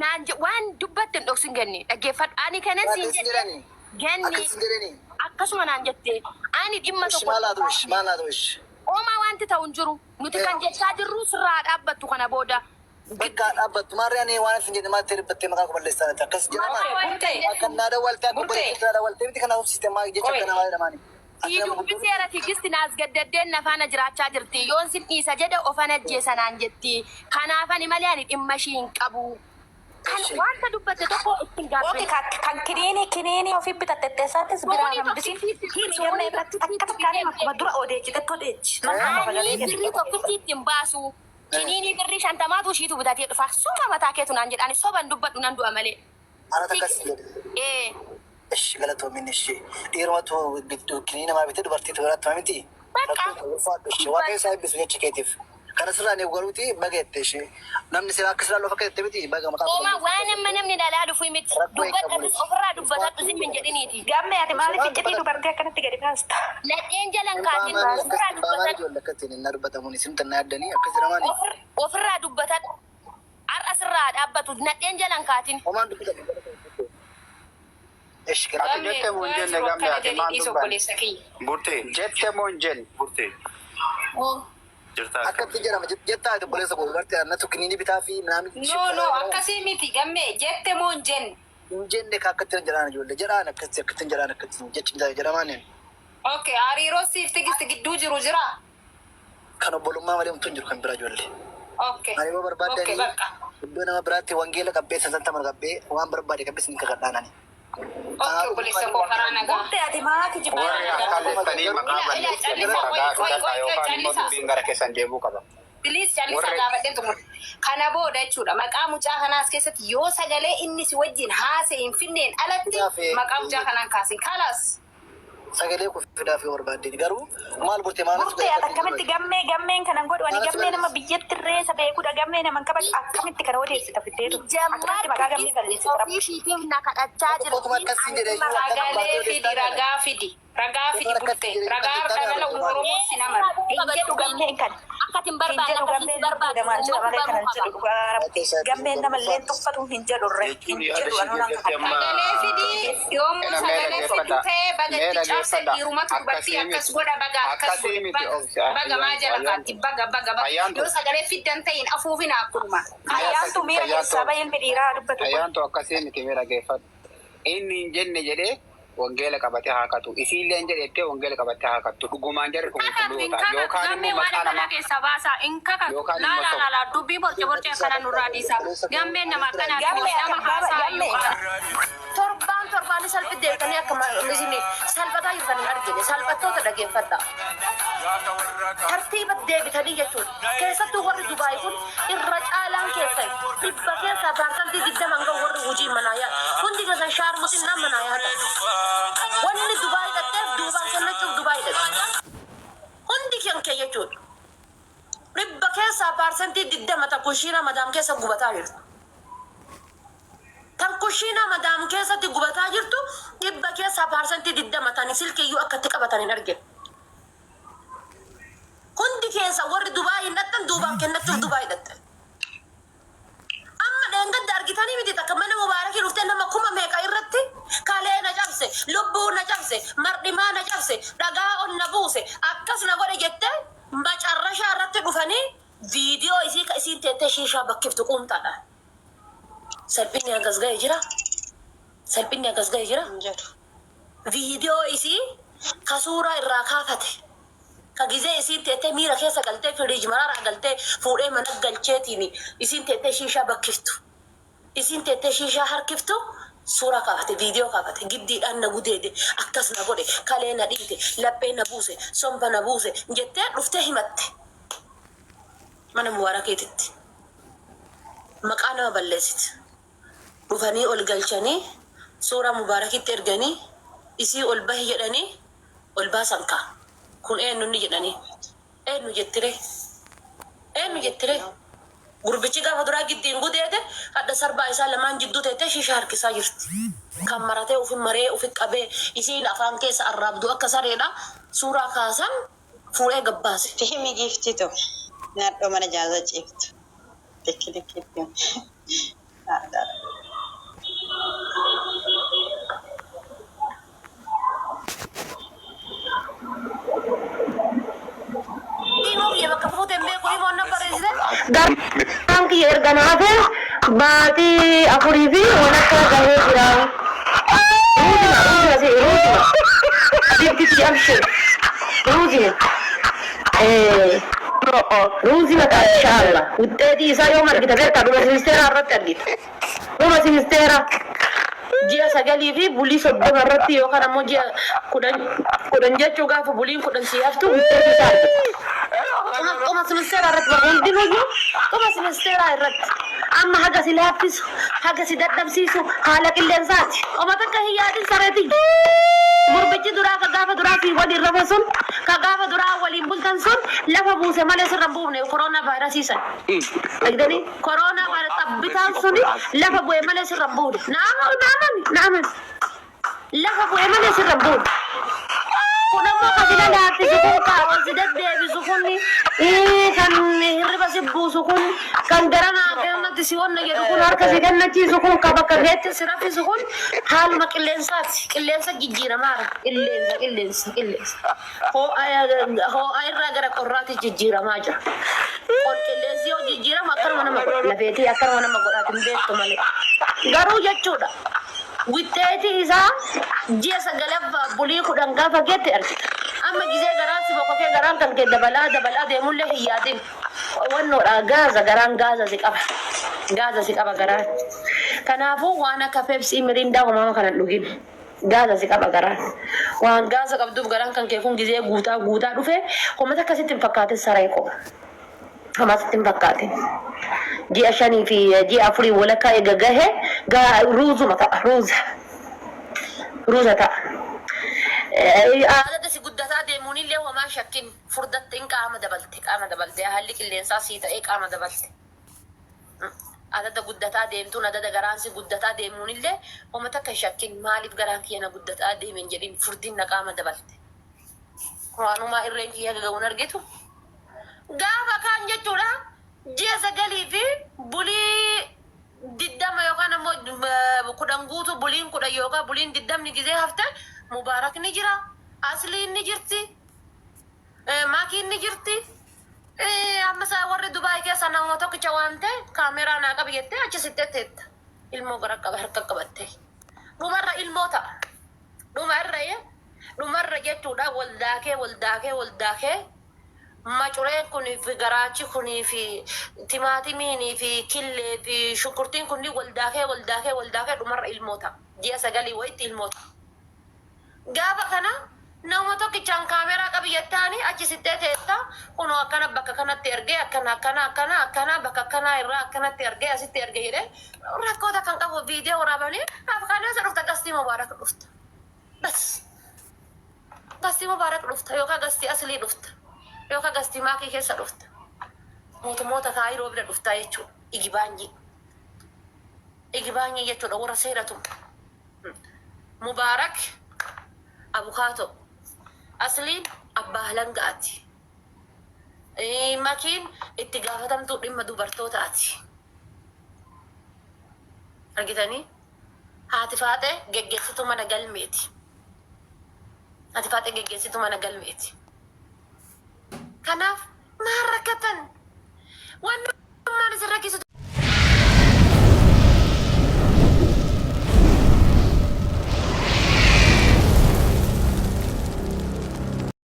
Naan waan dubbatte hin dhoksin Ganni. Dhaggeeffadhu. Ani kanan siin Akkas jedhe jedhani. Ganni Akkas jedhani. akkasuma naan jette. Ani dhimma Ishi tokko maal haa ta'u ishi maal haa ta'u ishi. Oomaa wanti ta'u hin jiru. Nuti kan jechaa jirru sirraa dhaabbattu kana booda. Bakka dhaabbattu maarree ani waan isin jedhe maal ta'e maqaa koo balleessaa jirti akkas jedhama. Burtee. Akka naa dawwaltee akka Burtee. obboleettii naa dawwaltee miti kanaaf sisteemaa jecha Qoy. akka namaa jedhamaani. Sii dubbiseera Tigisti naas gaddaddeen na faana jiraachaa jirti. Yoon sin dhiisa jedhe ofan ajjeesa naan jetti. Kanaaf ani malee ani dhimma ishii hin qabu. Kan wanta dubbatte tokko ittiin Oke, gaabbina. kan kiniinii kiniinii ofii bitatte teessaattis biraa Suunii hambisiin tokkittiitti hiiri suunii gammee irratti takka tokkittiitti takkaan akkuma bitee dura odeechitetti odeechi. Nama Ani sagalee birrii tokkittii ittiin baasu. Kiniinii birrii 50tu ishiitu bitatee dhufa. Suma mataa keetu naan jedha. Ani soban dubbadhu nan du'a malee. Anatu akkas jedhe. Ee. Ishi galatoomin ishi dhiirumatu kiniinii namaa bitee dubartiitu biraatti miti. Bakka. Waaqayyo isaa eebbisu jecha keetiif. Kana sirraan eeggaluuti baga jette ishee. Namni sirraa akka sirraa loofa akka jette miti baga maqaa koo Oomaa balleessaa. waan amma namni dhalaa dhufu miti. Rakkoo hin qabu. Dubbadhatus ofirraa dubbatadhu zimmi hin jedhiniiti. Gammee ati maaliif iccitii dubartii akkanatti gadi baasta? Nadheen jalan kaatin Baamaanii ofirraa akkas baamaanii dubbatadhu. ijoollee akkasiin hin dubbatamuun isin tannaa yaaddanii akkas jedhamaanii. Ofirraa dubbatadhu. Har'a sirraa dhaabbatu nadheen jalan kaatin. Homaan dubbatamu. Ishi Ati galatoomin. jette moo hin Gammee jenne jiru gammee akkana ati jedhi maal dhiis dubbanne? obboleessa kiyya. Burtee. Jette moo hin jenne? Burtee. Jirtaa Akkatti akkam? jedhama jettaa obboleessa koo dubartii annatu kiniinii bitaa fi minaamin No no akkasii miti gammee jette moo hin jenne? hin jenne ka akkatti hin jedhaan ijoollee jedhaan akkatti akkatti hin jedhaan akkatti jechi hin jedhamaaniin Okay, hariiroo siif Tigisti gidduu jiru jiraa? kan obbolummaa malee homtuu hin jiru kan biraa ijoollee. Okay. Ani yoo Okay, barbaaddanii bakka. iddoo nama biraatti wangeela qabbee sansantaman qabbee waan barbaade qabbee sin kakadhaanani. Okay, obboleessa koo karaa nagaa. Burtee ati maa kijibaa? Warri akka jettanii maqaa Ila ila balleessitan callisa ragaa qoy qoy fudhadhaa qoy qoy yookaan immoo callisa. dubbiin gara keessan deebi'uu qaba. Please callisa Warri gaafadheen xumura. Kana booda jechuudha maqaa mucaa kanaas keessatti yoo sagalee inni si wajjin haasa'e hin finneen alatti maqaa mucaa kanaan kaasin. Kalaas. Sagalee koo fidaaf yoo barbaadde garuu maal burte maal Burtee ati akkamitti gammee gammeen kanan godhu ani gammee nama biyyatti reessa beekudha gammee nama hin kabaju akkamitti kana odeessita fiddeetu Jammaar akkamitti maqaa gammee Tigisti balleessita ofii rabbi. ishiitiif na kadhachaa Tokkuma jirti. akkasiin Ani jedhee maqaa Sagalee gammee fidi ragaa fidi. Ragaa fidi burtee. Ragaa dhala Oromoo si nama. Hin jedhu gammeen kana. Akka ati hin Hin barbaanne jedhu akka gammeen si barbaadu lubbuudha maal jedha uummatu malee baruu kanan qaba. jedhu dhugaa rabbi. Gammeen namallee tuffatu hin jedhu irre Jechuun hin yaada jedhu ishee anuu nan keessatti kakadha. amma Sagalee fidi yoomuu Ena mee sagalee fiddu dhaggeeffadha. ta'ee baga Mee itti cabse dhaggeeffadha. dhiirumatu dubartii Akkasii akkas miti. godha baga akkas Akkasii godhe miti baga obsi baga maa ayyaantu jala ayyaantu. kaatti baga baga baga Ayyaantu. yoo sagalee fiddan ta'in afuufin akkunuma. Mee Ayyaantu akkasii miira miti keessaa ayyaantu. bahe ilmi dhiiraa dubbatu kun. Ayyaantu akkasii miti mee dhaggeeffadhu. Inni hin jenne jedhee wangeela qabatee haa katu. Isiillee hin jedhe jettee wangeela qabattee haa kattu. Dhugumaan jarri kun Kakatu hin qulqulloota. kakatu Yookaan gammee immoo waan maqaa akkanaa namaa keessaa baasaa hin kakatu yookaan laa immoo laa soba. laa laa dubbii borce borcee akkana nurraa dhiisaa gammeen nama akkanaati Gammee nama ati baaba haasaa gammee. yookaan Torbaan torbaan salphi deebitanii akka isin salphataa jirtan hin argine salphattoota dhageeffadha. Tartiiba deebitanii jechuudha. Keessattuu warri Dubaay kun irra caalaan keessan dhibba keessaa 20% gahu warri hojii manaa yaadu. Hundi keessan shaarmuxinnaan manaa yaatan. Wanni Dubaay dhaqxeef duubaan kennachuuf Dubaay dhaqxe. Hundi kan kee jechuudha. Dhibba keessaa 20% ta kushiina madaam keessa gubataa jirtu. Tan kushiinaa madaam keessatti gubataa jirtu dhibba keessaa 20% tani silkiiyyuu akka itti qabatan hin argine. Hundi keessa warri Dubaay hin dhaqxan duubaan kennachuuf Dubaay dhaqxan. Amma dheengadda argitanii miti takka mana mubaarakii dhuftee nama kuma meeqa irratti kalee na cabse, lubbuu na cabse, mardhimaa na cabse, dhagaa ol na buuse, akkas na godhe jettee macarrashaa irratti dhufanii viidiyoo isii ka isiin teettee shiishaa bakkiftu quumxaadhaan. Salphinni hangas ga'e jira? Salphinni hangas ga'e jira? Hin jiru. Viidiyoo isii ka suuraa irraa kaafate ka gizee isiin teettee miira keessa galtee firiij maraaraa galtee fuudhee mana galcheetiin isiin teettee shiishaa bakkiftu isiin teettee shiishaa harkiftu suuraa kaafate viidiyoo kaafate giddiidhaan na gudeede akkas na godhe kalee na dhiite laphee na buuse somba na buuse jettee dhuftee himatte mana mubaarakeetitti maqaa nama balleessiti. Dhufanii ol galchanii suuraa Mubaarakitti erganii isii ol bahi jedhanii ol baasan kaa. Kun eennu inni jedhanii. Eennu jettiree? Eennu jettiree? Gurbichi gaafa duraa giddiin gudeede hadha sarbaa isaa lamaan jidduu teettee shiishaa harkisaa jirti. Kan maratee ufi maree ufi qabee isiin afaan keessa arraabdu akka sareedha suuraa kaasan fuudhee gad baase. Itti himi giiftii too. Nadhoo mana jaaza ciiftu. Likki likki itti himi. Imoon kiyya bakka fuute hin beeku imoon na barreessite. Garaan kiyya erga naafee baatii afurii fi walakkaa gahee jira. Ruuzima ruuzima si ruuzima. Habibti si abshir. Ruuzima. Ruuzima ta'a inshaallah. Wuxxeetii isaa yoom argita beektaa dhuma simisteeraa irratti argita. Dhuma simisteera ji'a 9 fi bulii 30 irratti yookaan ammoo ji'a 10 10 jechuu gaafa buliin 10 sii haftu wuxxeetii isaa argita. Dhuma dhuma simisteeraa irratti bara hundinuyyuu dhuma simisteeraa irratti amma haga si laaffisu haga si dadhabsiisu haala qilleensaati. Homa takka hin yaadin saree tiyya. Gurbichi duraa ka gaafa duraa sii waliin rafe sun ka gaafa duraa waliin bultan sun lafa buuse malee sirra hin buufne koroonaa vaayirasii san. Dhagdanii koroonaa vaayirasii xabbitaan suni lafa bu'e malee sirra hin buune. Na amani na amani. Lafa bu'e malee sirra hin buune. Kun ammoo kan si lalaaffisu kun ka ol si deddeebisu kun kan hirriba si buusu kun kan garanaa garanatti si onna jedhu kun harka si kennachiisu kun ka bakka keetti si raffisu kun haaluma qilleensaati. Qilleensa jijjiiramaara. Qilleensa qilleensa qilleensa. Hoo'a hoo'a irraa gara qorraatti jijjiiramaa jira. Qor qilleensi yoo jijjiiramu akkanuma nama godha. Lafeetii akkanuma nama godhaati hin beektu malee. Garuu jechuudha. Wixxeetii isaa ji'a sagalaffaa bulii 10 gaafa geette argita. Amma gizee garaan si bokokee garaan kan kee dabalaa dabalaa deemullee hin yaadin. Wannoodha gaaza garaan gaaza si qaba. Gaaza si qaba garaan. Kanaafuu waan akka Pepsi Mirindaa homaa kana hin dhugin. Gaaza si qaba garaan. Waan gaaza qabduuf garaan kan kee kun gizee guutaa guutaa dhufe homa takka sitti hin fakkaatin saree koo. Homaa sitti hin fakkaatin. Ji'a shanii fi ji'a afurii walakkaa eega gahe gaa ruuzuma ta'a ruuza. Ruuza ta'a. Adada si guddataa deemuunillee homaa shakkin furdatte in qaama dabalte qaama dabalte haalli qilleensaa sii ta'ee qaama dabalte. Adada guddataa deemtuun adada garaan si guddataa deemuunillee homa takka hin shakkin maaliif garaan kiyya na guddataa deeme hin jedhin furdinna qaama dabalte. Waanumaa irreen kiyya haga ga'uun argitu. Gaafa kaan jechuudha ji'a sagalii fi bulii 20 yookaan ammoo 10 guutuu buliin 10 yookaan buliin diddamni gizee hafte Mubaarak ni jira, Asliin ni jirti, Maakiin ni jirti. Amma isaa warri Dubaay keessa nama tokkicha waan ta'e kaameeraa naa qabi jettee achi sittee teetta. Ilmoo gara qaba harka qabattee. Dhumarra ilmoo ta'a. Dhuma irra dhumarra jechuudha wal daakee wal daakee wal daakee macureen kunii fi garaachi kunii fi timaatimiinii fi killee fi shunkurtiin kunniin wal daakee wal daakee wal daakee dhumarra ilmoo ta'a. Ji'a sagalii wayitti ilmoo ta'a. Gaafa kana nama tokkichaan kaameraa qabi jettaani achi sittee teetta kunoo akkana bakka kanatti ergee akkana akkana akkana akkana bakka akkanaa irraa akkanatti ergee asitti erge jedhee rakkoota kan qabu viidiyoo waraabanii afkaaneessa dhufta gastii mubaarak dhufta. Bas. Gastii mubaarak dhufta yookaan gastii aslii dhufta yookaan gastii maakii keessa dhufta. Mootummoota kaayiroo bira dhuftaa jechuudha. Igibaanyii. Igibaanyii jechuudha warra seera tumu. Mubaarak abukaatoo. Asliin abbaa halangaati. Makiin itti gaafatamtuu dhimma dubartootaati. Argitanii? Haati Faaxee geggeessituu mana galmeeti. Haati Faaxee geggeessituu mana galmeeti. Kanaaf maal rakkatan? Wanni